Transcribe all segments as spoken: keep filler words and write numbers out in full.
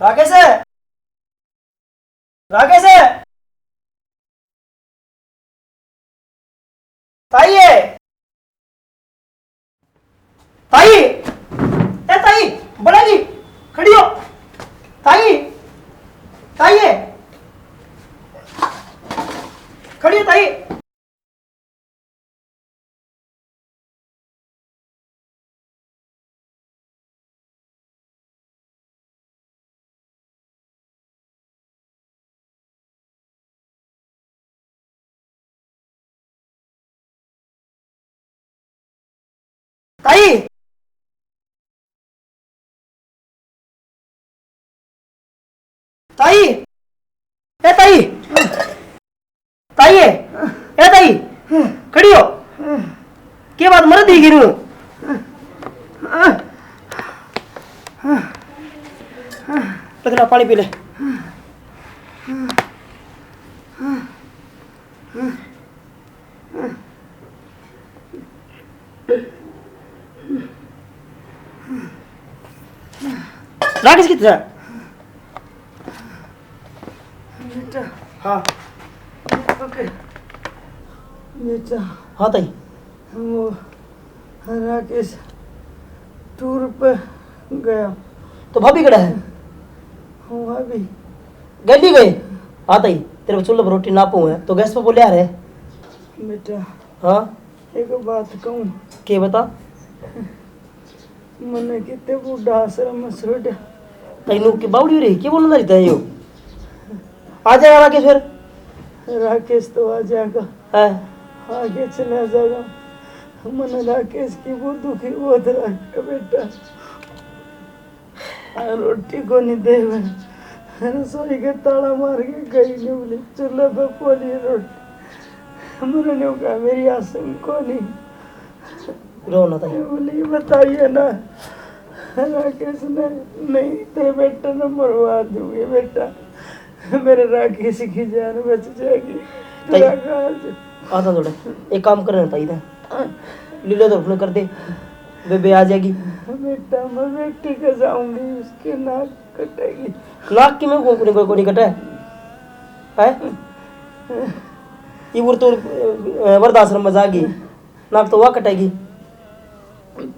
राकेश है। राकेश है। ताई है। ताई। ए ताई, बड़ा जी, खड़ी हो। ताई। ताई है। खड़ी हो ताई। ताई। ताई। ए ताई। ताई है। ए ताई। खड़ी हो। के बात मर दी गिरू। पकड़ा पानी पी ले। राकेश किधर है? बेटा। हाँ। ओके। बेटा। हाँ ताई। वो राकेश टूर पे गया। तो भाभी कड़ा है? हाँ, भाभी। गली गए? हाँ ताई, तेरे चूल्हे पर रोटी ना पाऊँ है, तो गैस पे बोले आ रहे। बेटा। हाँ। एक बात कहूँ? के बता? मने कितने बूढ़ा आश्रम में छोड़। तैनू की बावड़ी रही, के बोलना रहता है यो? आ जाएगा राकेश फिर। राकेश तो आ जाएगा। है। आगे चला जाएगा। मने राकेश की वो दुखी बहुत रखा बेटा। रोटी को नहीं दे। रसोई के ताला मार के गई नहीं बोली, चूल्हे पे पोली रोटी। मने ने कहा, मेरी आसम को नहीं। रो ना ताई। बोली, बताइए ना। राकेश ने, नहीं, तेरे बेटे ने मरवा दूंगी बेटा। मेरे राकेश की जान बच जाएगी। ताई, तेरा काज। आता थोड़ा, एक काम करना ताई था। लीलो तो अपने कर दे, बेबे आ जाएगी। बेटा, मैं बेटी के जाऊंगी, उसकी नाक कटेगी। नाक की मैं को, को, को नहीं कटे है? ये वो तो, अ, वृद्धाश्रम में जागी, नाक तो वह कटेगी।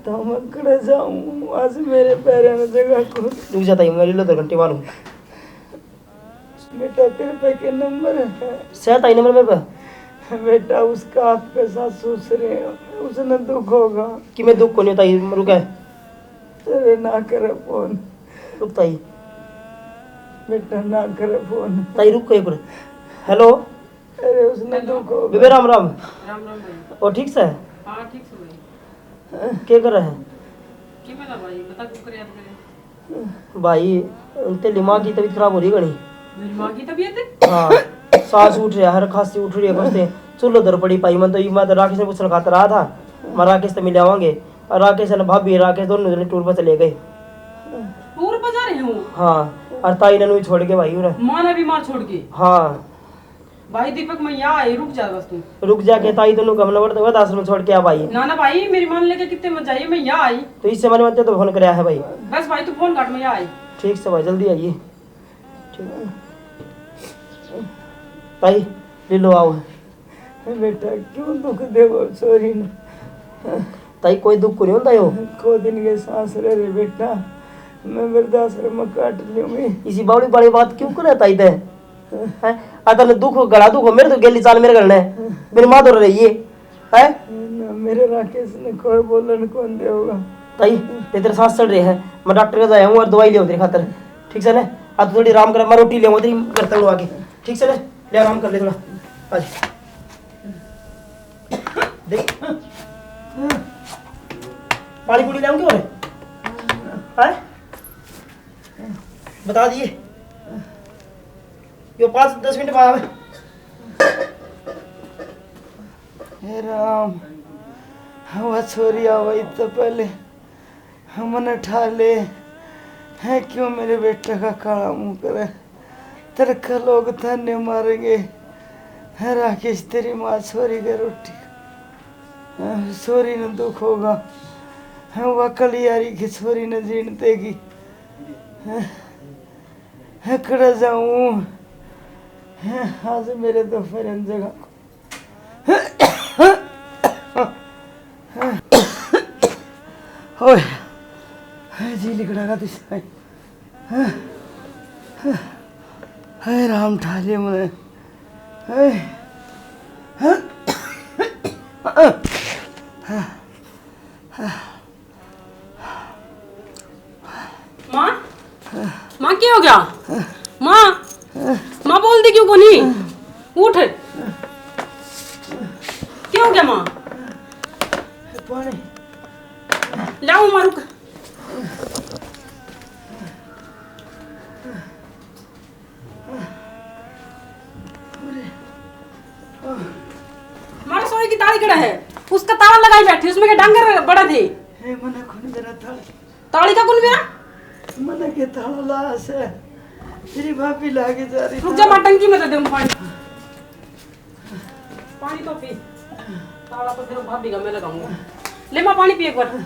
तो मैं कड़े जाऊं, आज मेरे पैर में जगह को। रुक जाता ही, मैं लीलो तो घंटे मारूं। बेटा, तेरे पे के नंबर है? सैताई नंबर मेरे पे। बेटा, उसका आपके साथ सुसरे, उसने दुख होगा। कि मैं दुख को नहीं ताई, रुक है। तेरे ना करे फोन। रुक ताई। बेटा, ना करे फोन। ताई, रुक एक बार। हेलो। अरे, उसने हेलो। दुख होगा। बेबे, राम राम। राम राम भाई। और ठीक से? हाँ, ठीक से भाई। के कर रहा है? के पता भाई, बता, क्यों कर याद करे? भाई, तेरी माँ की तबीयत खराब हो रही घणी। मेरी माँ की तबीयत है? हाँ, सांस उठ रहा है, खांसी उठ रही है, कुछ ते चूल्हो धर पड़ी पाई। मैं तो, मैं तो राकेश ने पूछने खातर आया था, मैं राकेश से मिल आवांगे। और राकेश ने भाभी, राकेश दोनों जने टूर पर चले गए। टूर पर जा रहे हो? हाँ, और ताई ने भी छोड़ के भाई उन्हें। माँ ने भी माँ छोड़ के? हाँ। भाई दीपक, मैं यहाँ आई, रुक जा बस तू। रुक जा के ताई, तन्नू कम नंबर तो वृद्धाश्रम छोड़ के आ भाई। ना ना भाई, मेरी मान लेके कितने मत जाइए, मैं यहाँ आई। तो इससे मैंने मत तो फोन करया है भाई। बस भाई, तू फोन काट, मैं यहाँ आई। ठीक से भाई, जल्दी आइए। ठीक। ताई, ले लो, आओ। बेटा, क्यों दुख देवो छोरी ने? ताई, कोई दुख को नहीं होता यो। को दिन के सांस रह रे बेटा, मैं वृद्धाश्रम में काट लूंगी। इसी बावड़ी बावड़ी बात क्यों करे ताई ते? हैं? आ तने दुख हो, घड़ा दुख हो, मेरे तो गेली चाल मेरे घर ने। मेरी माँ तो रही है। हैं? ना, मेरे राकेश ने कोई बोलन कौन देगा? ताई, ते तेरे सांस चढ़ रहे हैं, मैं डॉक्टर का जाया हूँ और दवाई ले आऊँ तेरे खातर, ठीक से ना? आ तू थोड़ी आराम कर, मैं रोटी ले आऊँ तेरी घर तक आके, ठीक से ना? ले आराम कर ले थोड़ा, आज देख, पानी पूरी ले आऊँ क्यों रे? हैं? बता दिए, यो पाँच दस मिनट बाद आवे। हे राम, वह छोरी आवे तो पहले हमने ठा ले। है क्यों मेरे बेटे का काला मुंह करे? तेरे का लोग ताने मारेंगे। है राकेश, तेरी माँ छोरी के रोटी, है, छोरी ने दुख होगा। है, वह कलियारी की छोरी ने जीण देगी। है, कड़े जाऊं? आज मेरे तो फिर जगह को ओए, हाय जी लिकड़ा का दिस। हाय राम, ठा ले मने। हाय। माँ, माँ, क्या हो गया? माँ, माँ, बोल दे क्यों कोनी? उठ। क्या हो गया माँ? पानी। लाओ माँ, रुक। माँ, रसोई की ताली कड़ा है, उसका ताला लगाई बैठी, उसमें के डांगर बड़ा थे। हे, मना कौन जरा ताली? ताली का कौन बेरा? मना के ताला ला से, तेरी भाभी लागे जा रही। रुक जा माँ, टंकी में तो दे पानी। पानी तो पी। ताला तो फिर भाभी का मैं लगाऊंगा। ले माँ, पानी पी एक बार।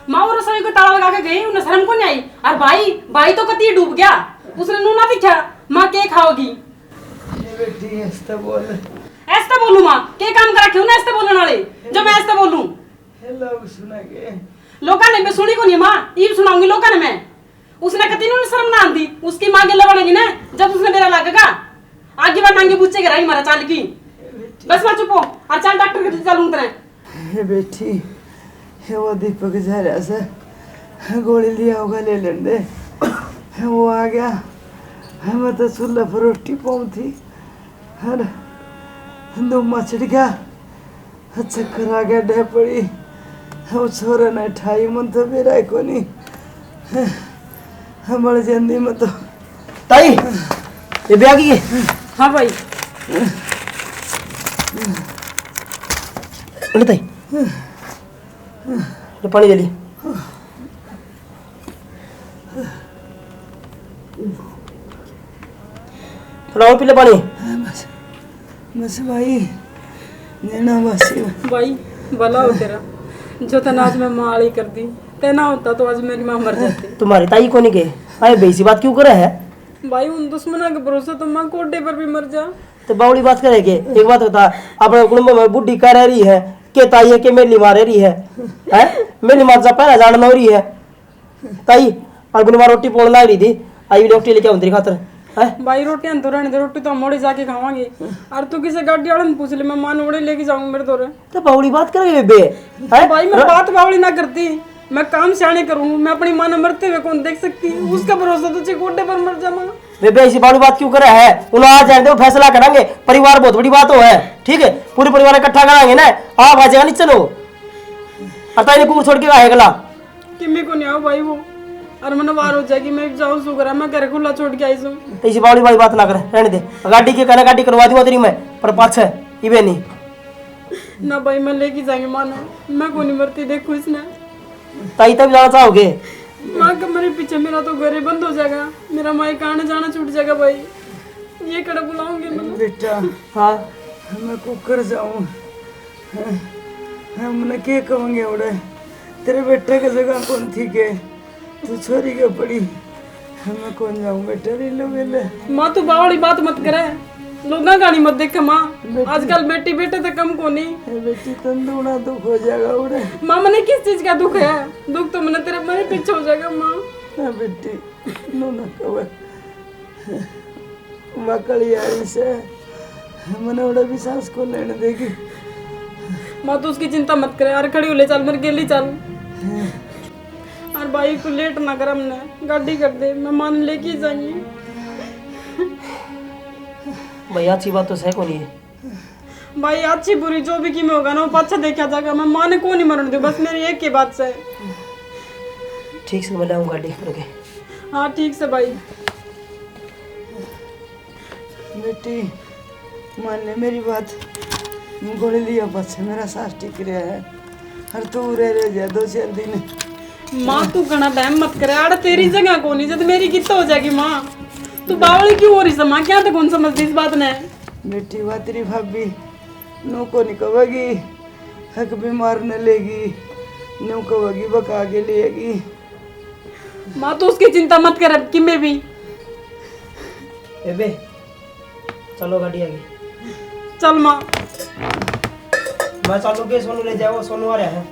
माँ, वो रसोई को ताला लगा के गई, उन्हें शर्म को नहीं आई। और भाई, भाई तो कती डूब गया, उसने नू ना दिखा। माँ, के खाओगी? ए बेटी, ऐसे तो बोल। ऐसे तो बोलूं माँ, के काम कर रखे हो ना ऐसे बोलने वाले, जो मैं ऐसे बोलूं? हे लोग सुना के। लोगों ने मैं सुनी को नहीं माँ, ईब सुनाऊंगी लोगों ने मैं। उसने कती नू शर्म ना आंदी, उसकी माँ के लवड़ेगी ना, जब उसने मेरा लगेगा, आगे बार नांगे बूचे के राही मारा चाल की। बस माँ चुप हो, और चल डॉक्टर के चलूं तेरे। हे बेटी, हे वो दीपक जा रहा से, गोली लिया होगा, ले लेने दे। हे वो आ गया, हे मैं तो चूल्हा पर रोटी पाऊँ थी, अरे दो मचड़ गया, चक्कर आ गया, डह पड़ी। वो छोरा ने ठाई, मन तो बेरा कोनी, मर जांदी मैं तो। ताई, ये भी आ गई है। हाँ भाई। ले ताई, ले पानी दे ली। लाओ, पी ले पानी। बस, बस भाई, नैना बस। भाई, भला हो तेरा, जो तने आज मैं माँ आली कर दी। ते ना होता तो आज मेरी माँ मर जाती। तुम्हारी ताई कोनी के? अरे बेसी बात क्यों करे है? भाई, उन दुश्मना के भरोसे तो माँ कोडे पर भी मर जा। तो बावली बात करे के? एक बात बता, अपने कुटुंब में बूढ़ी का रह रही है, के ताई है, के मेली माँ रह रही है, हैं? मेली माँ जा पहला जानना हो रही है। ताई, और गुनवा रोटी पोल लाग रही थी, आई भी रोटी लेके आऊं तेरी खातर, हैं? भाई, रोटियां तो रहने दे, रोटी तो हम ओड़े जाके खावांगे। और तू किसी गाड़ी वाले ने पूछ ले, मैं माँ ने ओड़े लेके जाऊंगा मेरे धोरे। तो बावली बात करे बेबे, हैं? भाई, मैं बात बावली ना करती, मैं काम सियाने करूँ, मैं अपनी माँ ने मरते हुए कौन देख सकती, उसका भरोसा तो चे गोडे पर मर जाना। बेबे, ऐसी बावली बात क्यों करे है? उन्हें आ जाने दो, फैसला करेंगे, परिवार बहुत बड़ी बात हो है, ठीक है? पूरे परिवार इकट्ठा करांगे ना, आप आ जाएगा, नहीं चलो। और ताई ने कुकुर छोड़ के कहा है अगला। कि मैं को नहीं आओ भाई वो, और मैंने वार हो जाएगी, मैं जाऊँ सु करा, मैं घर खुला छोड़ के आई सू। तो इसी बावली वाली बात ना करे, रहने दे। गाड़ी के कहना गाड़ी करवा दूंगा तेरी मैं, पर पाछे इबे नहीं। ना भाई, मैं लेके जाएंगे माँ ने, मैं को नहीं मरती, देखो इसने। ताई तब जाना चाहोगे? माँ का मेरे पीछे मेरा तो घर ही बंद हो जाएगा, मेरा माई का आना जाना छूट जाएगा भाई, ये कड़ा बुलाऊंगी मैं। बेटा। हाँ। मैं कुकर जाऊँ। हमने के कहेंगे उड़े? तेरे बेटे के जगह कौन थी के? तू छोरी के पड़ी। मैं कौन जाऊं बेटे, रीलो गेले। माँ, तू बावली बात मत करे, लोगां का नहीं मत देखे माँ। बेटी। आजकल बेटी बेटे तो कम कोनी। ए बेटी, तन दूना दुख हो जाएगा उड़े। माँ, मने किस चीज का दुख है? दुख तो मने तेरे, मेरे पीछे हो जाएगा माँ। हाँ बेटी, नो ना कवे। वकल यारी से मने उड़े भी सांस को लेने देगी। माँ, तू उसकी चिंता मत करे, यार, खड़ी हो ले, चल, मेरे गेली चल। और भाई, तू लेट ना कर, हमने गाड़ी कर दे, मैं माँ ने लेके ही जाएंगी। भाई, अच्छी बात तो सही कोनी है। भाई, अच्छी बुरी जो भी कीमे होगा ना, वो पाछा देखा जाएगा। मैं माँ ने को नहीं मरण दूँ, बस मेरी एक ही बात से। ठीक से, मैं लाऊं गाड़ी करके। हाँ, ठीक से भाई। बेटी, मान ले मेरी बात, गोली लिया पाछे मेरा सांस टिक रहा है, और तू रह रह जा दो चार दिन। माँ, तू घना बहम मत करे, आड़ तेरी जगह कोनी, जद मेरी कित हो जाएगी माँ? तू बावली क्यों हो रही से माँ? क्या तो कौन समझती इस बात ने? बेटी, वा तेरी भाभी नू कोनी कहेगी, हक बीमार ने लेगी, न्यू कहोगी, बका के लेगी। माँ, तू उसकी चिंता मत कर, अब कि मैं भी। ए बे, चलो, गाड़ी आ गई। चल माँ। मैं चालू के सोनू ले जाओ, सोनू आ रहा है।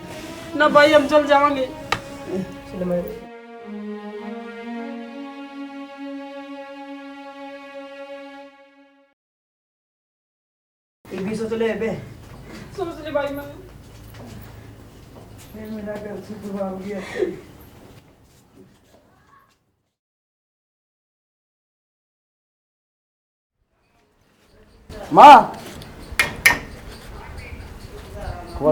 ना भाई, हम चल जावांगे। चलो, मैं ये भी सोच ले बे। सोच ले भाई, मैंने ये मेरा घर से बुरा हो गया। माँ।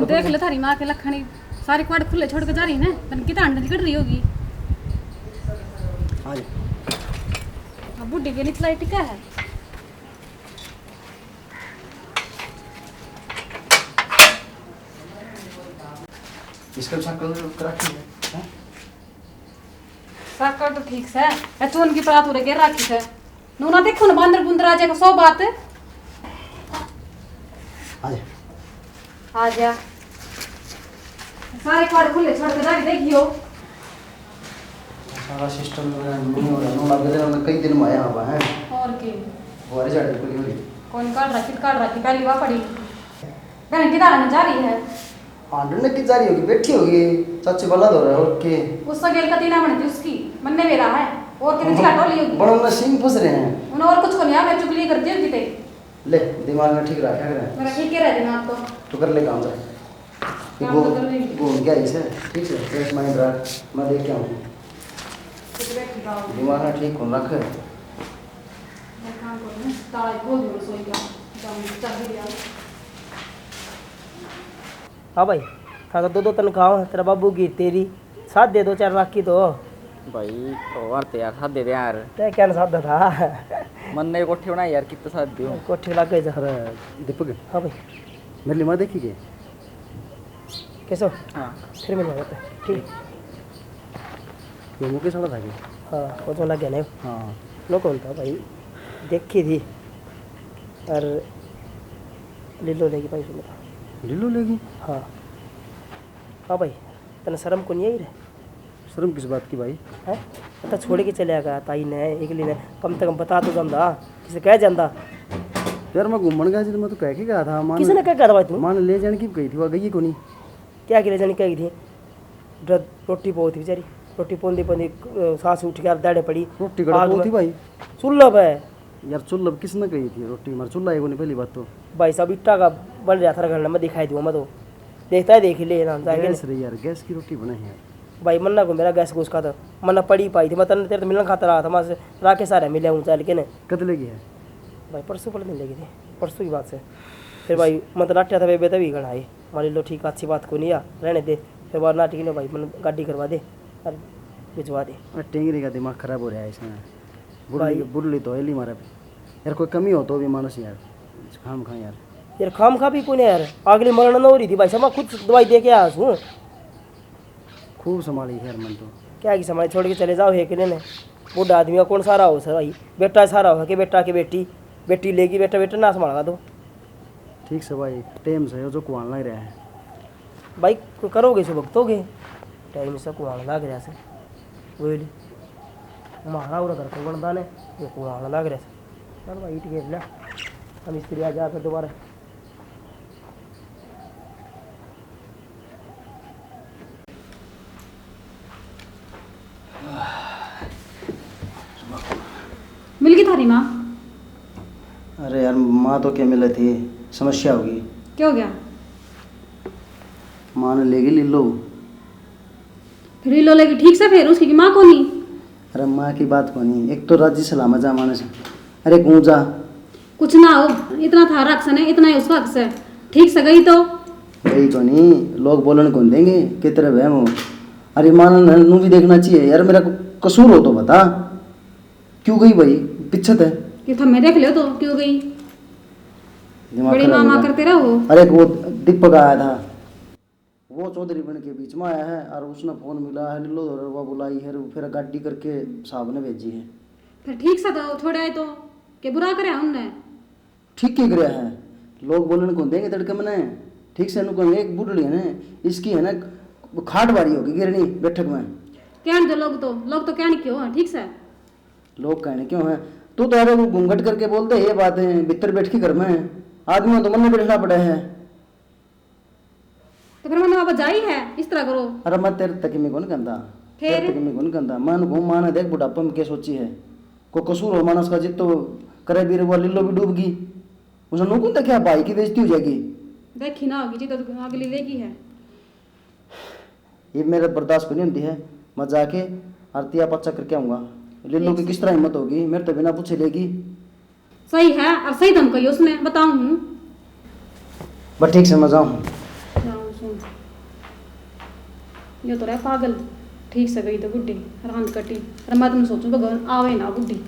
देख ले थारी माँ के लखन ही, सारे क्वाड़ खुले छोड़ के जा रही ना, तन कितना अंडर निकल रही होगी। हाँ जी। अब बूढ़ी के निचला ही टिका है। इसका भी साइकिल रखी है, हैं? साइकिल तो ठीक से, ए चून की परात उरे गिर रखी से। नूना देखो ना, बांदर बुंदर आ जाएगा, सौ बात। आ जा। आ जा। सारे क्वाड़ खुले छोड़ के जाके देखियो। सारा सिस्टम नहीं हो रहा, नूना लग रहा, कई दिन में आया हुआ है। और के? वो अरे झाड़ी पड़ी हो रही। कौन काट रहा, कित काट रहा, पहली बार पड़ी। घंटी डालने जा रही है। हाँ, डंडे की जा रही होगी, बैठी होगी, चाची बला दो रहे, और के? उस सगेल का तीना बनती उसकी, मन्ने मेरा है, और के? हाँ, जी हटो ली होगी। बड़ों में सींग फंस रहे हैं। उन्हें और कुछ को नहीं, मैं चुगली कर दी होगी ते। ले, दिमाग में ठीक रखा करें। मेरा ठीक ही रह देना आप तो। तू कर ले काम, जा। काम घूम, तो कर लेंगे। घूम के आई से, ठीक है, फ्रेश माइंड रख, मैं देख के आऊँ। कुछ बैठी बात। दिमाग में ठीक कौन रखे। मैं काम करूँ, ताला खोल दूँ रसोई का, जाऊँ, चाबी ले आऊँ। हाँ भाई, थारा दो दो तनख्वाह, तेरा बाबू की, तेरी, साथ दे दो चार लाख की तो। भाई, और तो यार, साथ दे दे यार। तै क्या साथ था? मन ने कोठी बनाई यार, कितना साथ दियो। कोठी लाग गई जा। अरे दीपक। हाँ भाई। मेरे लिए माँ देखी के? कैसे हो? हाँ। फिर मिल जाते हैं। ठीक। ये मुकेश वाला था क्या? हाँ, वो तो लग गया ना। हाँ। लो कौन था भाई? देखी थी। और लीलो लेगी भाई सुन। लीलो लेगी? हाँ। हाँ भाई, तने शर्म को नहीं आई रे? शर्म किस बात की भाई? हैं? पता छोड़ के चले गया ताई ने, एकली ने, कम से कम बता तो जांदा, किसे कह जांदा। यार मैं घूमण गया जी, तो मैं तो कह के गया था, मान किसने कह गया था भाई तू? मान ले जाने की कही थी, वो गई को नहीं। क्या के ले जाने कही थी? ड्र-, रोटी बहुत थी बेचारी, रोटी पोंदी पोंदी, अ, सास उठ के दाड़े पड़ी। रोटी कड़ा आग बहुत में थी भाई। चूल्हा पे। यार चूल्हा पे किसने कही थी रोटी? मार चूल्हा है को नहीं, पहली बात तो। भाई साहब, ईटा का बन रहा था घर में, दिखाई दूंगा मैं तो। देखता है, देख ही ले ना, जाके गैस रे यार, गैस की रोटी बने है। भाई मन्ना को मेरा गैस घुस का था, मन्ना पड़ी पाई थी, मैं तन्ने तेरे तो मिलन खातर आया था, मैं से राके सारे मिले हूँ चल के ने। कद लेगी है? भाई परसों पहले दिन लेगी थी, परसों की बात से। फिर भाई मैं तो नाट्या था बेबे तभी घड़ा आई, मान लो ठीक अच्छी बात को नहीं आ, रहने दे। फिर बार नाटी ने भाई मन गाड़ी करवा दे और भिजवा दे। अरे टेंगरी का दिमाग खराब हो रहा है इसमें। बुढ़ली, भाई। बुढ़ली तो एली मारे। यार कोई कमी हो तो भी मानस यार, खाम खा यार। यार खाम खा भी कोई नहीं यार, अगली मरण न हो रही थी भाई साहब, मैं खुद दवाई दे के आया हूँ। खूब संभाली यार मन तो। क्या की संभाली, छोड़ के चले जाओ है कि नहीं? बूढ़ा आदमी का कौन सारा हो सर भाई? बेटा सारा हो कि बेटा के बेटी, बेटी लेगी बेटा, बेटा ना संभाला तो। ठीक से भाई, टाइम से हो जो कुआन लग रहा है। भाई, को करोगे सो भुगतोगे। टाइम से कुआन लग रहा से। बोल, हमारा और घर को बनता ने, ये कुआन लग रहा से। चल भाई, ईट घेर ले। हम मिस्त्री आ जा फिर दोबारा। मिल गई थारी माँ? अरे यार, माँ तो क्या मिले थी, समस्या होगी। क्या हो गया? माँ ने लेगी लीलो। फिर लीलो लेगी, ठीक से फिर उसकी माँ को नहीं। अरे माँ की बात को नहीं, एक तो राजी सलामत जा मानस। अरे कौन जा? कुछ ना हो, इतना थारा हक से ना, इतना ही उसका हक से। ठीक से गई तो? गई को नहीं, लोग बोलन कौन देंगे, कितने वहम हो। अरे माँ ने नू भी देखना चाहिए यार, मेरा कसूर हो तो बता, क्यों गई भाई? पीछे थे। ये थम्मे देख लियो तो क्यों गई? दिमाग बड़ी खराब माँ होगा। माँ करते रहो। अरे वो दीपक आया था, वो चौधरी बन के बीच में आया है और उसने फोन मिला है, लीलो धोरे वो बुलाई है, फिर गाड़ी करके साहब ने भेजी है। फिर ठीक से तो छोड़ा है तो के बुरा करे उनने? ठीक के करे है, लोग बोलन को देंगे तड़के मने। ठीक से नु कहेंगे एक बुढ़ली है ना, इसकी है ना वो खाट भारी होगी गिरनी बैठक में। कहन दे लोग तो, लोग तो कहन क्यों है, ठीक से? लोग कहने क्यों हैं? तू तो अरे वो घूंघट करके बोल दे ये बातें, भीतर बैठ के घर में है। आदमियों तो मन में बैठना पड़ा है। तो फिर मैंने बाबा जाई है, इस तरह करो। अरे मैं तेरे तक में कौन कहता? फिर? तेरे तक में कौन कहता? मैं उनको माँ ने देख बुढ़ापे में क्या सोची है? को कसूर हो मानस का, जित तो करे बीर वो लीलो भी डूब गई। उसने नू कौन देखा भाई की बेइज्जती हो जाएगी? देखी ना होगी जी, तो अगली लेगी है। ये मेरे बर्दाश्त को नहीं होती है। मैं जाके आरती आप अच्छा करके आऊंगा। लीलो की किस तरह हिम्मत होगी, मेरे तो बिना पूछे लेगी। सही है, और सही धमकाई उसने, बताऊं हूँ। बस ठीक से मैं जाऊँ। जाऊँ सुन। यो तो रहा पागल, ठीक से गई तो बुढ़ी, रांद कटी। और मैं तो सोचूं भगवान आवे ना बुढ़ी।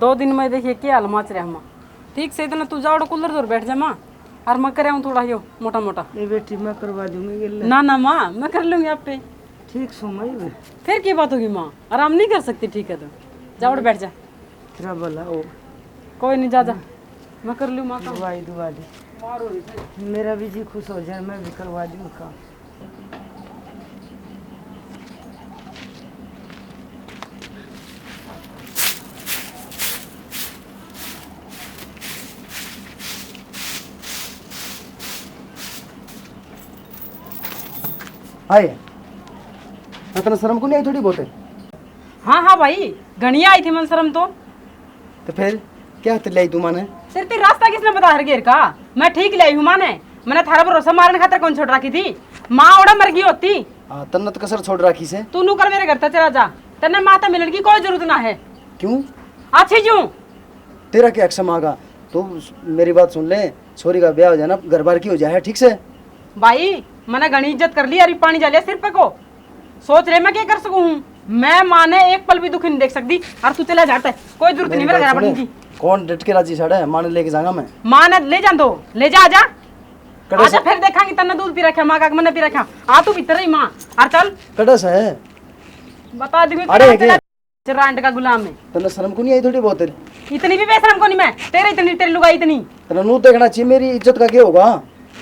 दो दिन में देखिए क्या हाल माच रहा माँ। ठीक से इतना तू जाओ कूलर जोर बैठ जा माँ, और मैं कर आऊँ थोड़ा यो मोटा मोटा। ए बेटी, मैं करवा दूंगी गिल्ले। ना ना माँ, मैं कर लूंगी आप पे। ठीक सो मैं भी। फिर की बात होगी माँ, आराम नहीं कर सकती? ठीक है तो जाओ बैठ जा। तेरा भला हो। कोई नहीं, जा जा, मैं कर लूँ माँ का। दुआई दुआ दे। मेरा भी जी खुश हो जाए, मैं भी करवा दूँ काम। आए, इतना शर्म को नहीं आई थोड़ी बहुत? हाँ हाँ भाई, घणी आई थी मन शर्म तो। तो फिर क्या हाथ लाई तू माने? तेरे ते रास्ता किसने बता हर घेर का? मैं ठीक लाई हूँ माने। मैंने थारा भरोसा मारने खातर कौन छोड़ रखी थी? माँ ओड़ा मर गई होती। हाँ, तन्ने तो कसर छोड़ रखी से। तू नू कर मेरे घर तक चला जा। तन्ने माँ तक मिलने की कोई जरूरत ना है। क्यों? अच्छी क्यों? तेरा क्या अक्सम आगा? तू मेरी बात सुन ले, छोरी का ब्याह हो जाए ना, घर बार की हो जाए, ठीक से? भाई, मैंने घणी इज्जत कर ली, अरे पानी जा लिया सिर पे को। सोच रहे मैं क्या कर सकूं हूँ? मैं माँ ने एक पल भी दुखी नहीं देख सकती। और तू चला जाता है, कोई जरूरत नहीं मेरे घर सुने, बनने की। कौन डट के राजी साढ़े माँ ने लेके जाऊंगा मैं। माँ ने ले जा दो, ले जा, आजा। कड़े आजा से फिर देखांगी, तन्ने दूध पी रखा, माँ का मैंने पी रखा। आ तू भीतर ही माँ, और चल। कड़े से है? बता दूंगी अरे, तेरा के? चरांड का गुलाम है। तन्ने शर्म को नहीं आई थोड़ी बहुत तेरी? इतनी भी बेशरम को नहीं मैं, तेरे इतनी, तेरी लुगाई इतनी। तन्ने नू देखना चाहिए, मेरी इज्जत का क्या होगा?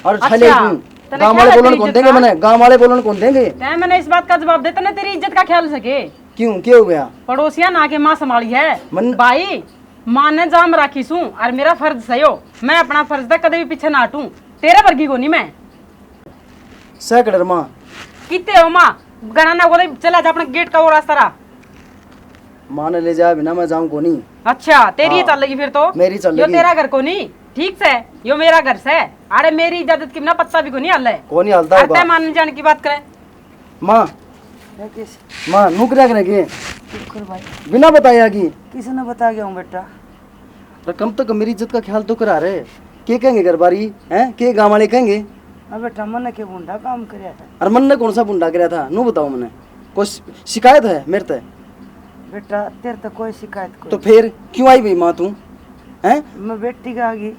और अच्छा, ठाले तू। तन्ने गांव क्या वाले है बोलन तेरी कौन इज्जत देंगे का? मैंने, गांव वाले बोलन कौन देंगे? तै मैंने इस बात का जवाब दे, तन्ने तेरी इज्जत का ख्याल सके। क्यों, क्या हो गया? पड़ोसिया ना के माँ संभाली है। मन भाई, माँ ने जाम राखी सूं, और मेरा फर्ज सही हो, मैं अपना फर्ज तक कदे भी पीछे ना हटूं। तेरे वर्गी को नहीं मैं। सैकड़र माँ। कितने हो माँ? घणा ना बोले, चला जा अपने गेट का वो रास्ता रहा। माँ ने ले जाया बिना मैं जाऊँ कोनी। अच्छा, तेरी ही हाँ। चल लगी फिर तो। मेरी चल यो लगी। तेरा घर कोनी, ठीक से, यो मेरा घर से। अरे मेरी इजाजत के बिना पत्ता भी कोनी हल है। कोनी हलता अरे होगा। तै मान जाने की बात करे। माँ, क्या किस? माँ, नौकरियाँ करेंगे। शुक्र भाई। बिना बताया कि। किसने बता गया हूँ बेटा? अरे कम तो कम मेरी इज्जत का ख्याल तो करा रे। के कहेंगे घर बारी, हैं? के गांव वाले कहेंगे? अबे बेटा, मन्ने के भुंडा काम करया था? अरे मन्ने कौन सा भुंडा करया था? नू बताओ मन्ने। कोई शि-, शिकायत है मेरे ते? बेटा, तेरे ते कोई शिकायत कोई। तो फिर क्यों आई भाई माँ तू? हैं? मैं बेटी का आ गई,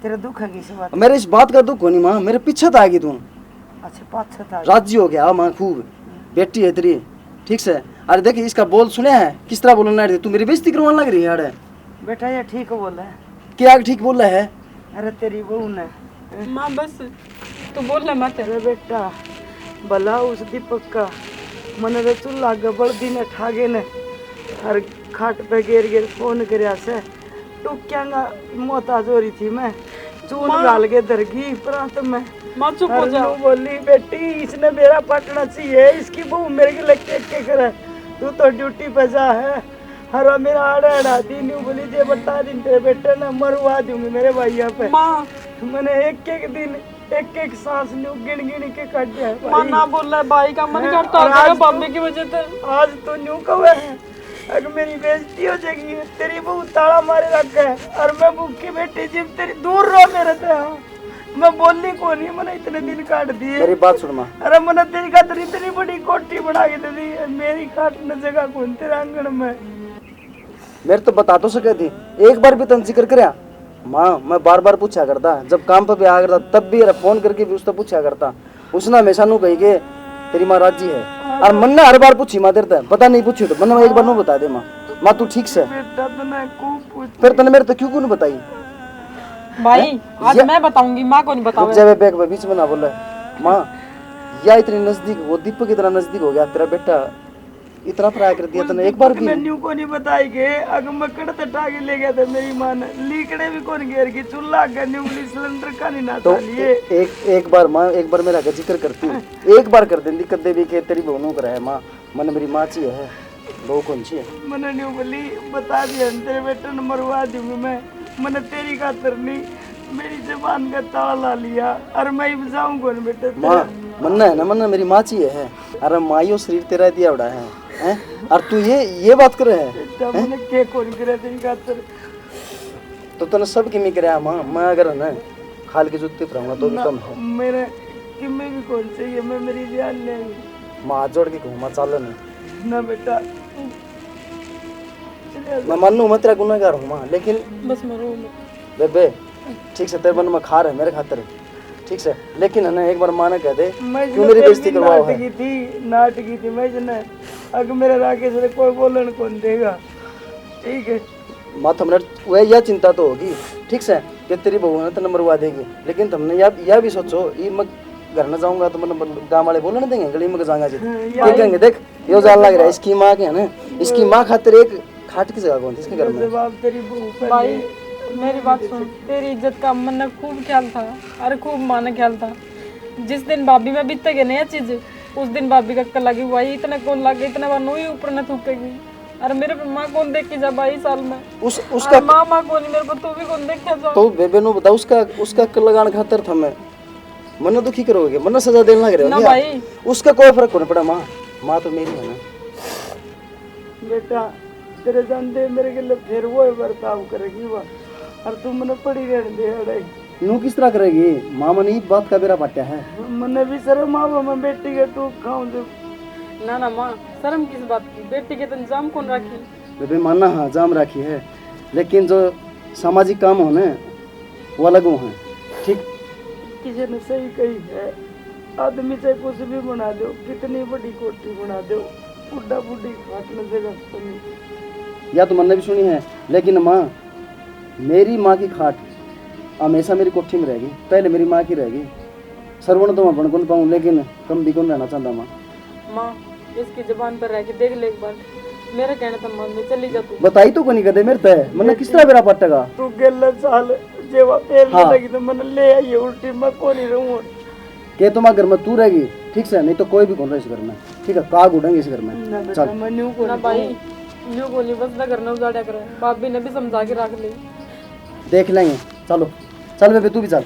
तेरा दुख है इस बात? मेरे इस बात का दुख कोनी माँ, मेरे पीछे तो आ गई तू। अच्छा, पाछे तो आ गई। राजी हो गया माँ खूब, बेटी है तेरी, ठीक से। अरे देख इसका बोल सुने है, किस तरह बोलने लग रही, तू मेरी बेइज्जती करवाने लग रही है। अरे बेटा, ये ठीक बोले। क्या ठीक बोला है? अरे तेरी बहू ने। माँ बस, तू बोल ना मत। अरे बेटा, भला उस दीपक का, मने तो चूल्हा के बल्दी ने ठागे ने, हर खाट पे गेर गेर फोन करया से। टुकिया का मोहताज हो रही थी मैं, चून माँ। घाल के धर गई प्रांत में। माँ चुप हो और जा। यूं बोली, बेटी, इसने मेरा पाटना चाहिए, इसकी बहू मेरे के लग के, के करे, तू तो ड्यूटी पे जा है। हर मेरा आड़ा आड़ा दिन यूं बोली, जे बता दिन तेरे बेटे ने मरवा दूंगी मेरे भैया पे। माँ। मैंने एक एक दिन, एक एक सांस न्यू गिन गिन के काटा है भाई। माँ ना बोला भाई का मन हैं? करता और होगा आज भाभी तू, की वजह से। आज तू न्यू कहे है, अगर मेरी बेइज्जती हो जाएगी, तेरी बहू ताला मारे रखे है और मैं भूखी बैठी जिम तेरी दूर रहो मेरे से। हाँ, मैं बोली कोनी, मैंने इतने दिन काट दिए। मेरी बात सुन माँ। अरे मैंने तेरी खातर इतनी बड़ी कोठी बना के दे दी, मेरी खाट न जगह कौन तेरे आंगन में। मेरे तो बता तो सके थी, एक बार भी तन जिक्र करया। माँ, मैं बार बार पूछा करता, जब काम पे भी आया करता तब भी, अरे फोन करके भी उससे पूछा करता। उसने हमेशा नू कही के तेरी माँ राजी है। और मन्ने हर बार पूछी माँ तेरे ते, पता नहीं पूछी तो मन्ने एक बार नू बता दे माँ। माँ तू ठीक से? फिर तने मेरे ते क्यों क्यों नहीं बताई? भाई, आज मैं बताऊंगी, माँ को नहीं बताऊंगी। रुक जा बेबे, एक बार बीच में ना बोले। माँ, या इतनी नजदीक, वो दीपक इतना नजदीक हो गया, तेरा बेटा इतना प्राय कर दिया तने, एक बार भी न्यू को नहीं बताई के अगर मैं कड़े ते टागे ले गया था मेरी माँ ने, लीकड़े भी कौन घेर के चूल्हा आगे न्यू उंगली सिलेंडर का नहीं ना तो लिए। एक एक बार माँ, एक बार मेरा जिक्र करती, एक बार कर देंदी, कदे भी के तेरी बहू नू करे है माँ, मन मेरी माँ ची है, बहू कौन सी है? मने न्यू बोली, बता दिया तेरे बेटे ने मरवा दूंगी मैं, मने तेरी खातर नहीं, मेरी जबान का ताला ला लिया। अरे मैं भी जाऊं कौन बेटे तेरे? माँ, मन्ना है ना, मन्ना मेरी माँ ची है। अरे माँ, यो शरीर तेरा दिया बड़ा है, हैं? और तू ये ये बात करे है, बेटा हैं? मने के कौन करे तेरी खातर? तो तने सब किमी करे माँ, मैं अगर है ना खाल के जूते पर रहूंगा तो भी ना, कम है। मेरे किमे भी कौन चाहिए, मैं मेरी जान ले। माँ, हाथ जोड़ के कहूँ माँ, चाल ना। ना बेटा, मैं मानू मैं तेरा गुनाहगार हूँ माँ, लेकिन बस मरो मत। बेबे, ठीक से, तेरे मन में खार है मेरे खातर, ठीक से, लेकिन है ना एक बार माँ ने कह दे, मैं क्यों इसने मेरी तेरे बेइज्जती की करवाओ नाटकी है? थी, नाटकी थी मैं इसने, अगर मेरे राकेश ने कोई बोलन कौन देगा, ठीक है। माँ, थमने वह यह चिंता तो होगी, ठीक से, कि तेरी बहू ने तन्ने मरवा देगी, लेकिन थमने या या भी सोचो, ये मैं घर न जाऊंगा तो मतलब गांव वाले बोलने देंगे, गली में जाऊंगा जी, हाँ, ये या कहेंगे, देख, यो जान लग रहा है, इसकी माँ के है ना, इसकी माँ खातिर एक खाट की जगह कौन थी इसके घर में? जवाब तेरी बहू पर भाई, ले। मेरी बात सुन, तेरी इज्जत का मन ने खूब ख्याल था, अरे खूब माँ ने ख्याल था। जिस दिन भाभी में बीतेगी ना ये चीज, उस दिन भाभी का कल लगी हुआ, इतने कौन लागे, इतने बार नोई ऊपर न थूकेगी। अरे मेरे पे माँ कौन देखी जा बाईस साल में? उस उसका अरे माँ, माँ कौन, मेरे पे तू भी कौन देखा जा? तो बेबे नु बता, उसका उसका कल लगान खातर था मैं, मन्ने दुखी करोगे, मन्ने सजा देने लग रहे हो ना क्या? भाई। उसका कोई फर्क नहीं पड़ा माँ, माँ तो मेरी है ना। बेटा, तेरे जानते मेरे के लिए फिर वो बर्ताव करेगी वह, और तू मने पड़ी रहने दे अड़े। नू किस तरह करेगी माँ? मने इस बात का बेरा पाट्या है। मने भी शर्म आवे, मैं बेटी के टूक खाऊं जब। ना ना माँ, शर्म किस बात की? बेटी के तन जाम कौन राखी? बेबे माना हाँ, जाम राखी है, लेकिन जो सामाजिक काम हो ना, वो अलग हो हैं, ठीक? किसी ने सही कही है, आदमी चाहे कुछ भी बना दो, कितनी बड़ी कोठी बना दो, बुढ़ा बुढ़ी खाट न जगह कमी। या तो मन्ने भी सुनी है, लेकिन माँ, मेरी माँ की खाट हमेशा मेरी कोठी में रहेगी, पहले मेरी माँ की रहेगी। सरवण तो मैं बन कौन पाऊँ, लेकिन कम भी कौन रहना चाहता माँ। माँ, इसकी जबान पर रह के देख ले एक बार, मेरा कहना तो मान ले, चली जा तू। बताई तो कोनी कदे मेरे ते, मन्ने किस तरह बेरा पटेगा? तू गेले चाल, जेवा पेल हाँ। लगी तो मन्ने ले आई उल्टी, मैं कोनी रहूँ। के तो मैं घर में तू रहेगी, ठीक से, नहीं तो कोई भी कौन रहे इस घर में, ठीक है? काग उड़ेंगे इस घर में। ना बेटा, चल। मैं न्यू कोनी ना भाई, न्यू कोनी, बस ना घर में उजाड़ा करे, भाभी ने भी समझा के रख ले। देख लेंगे, चलो, चल बेबे, तू भी चल।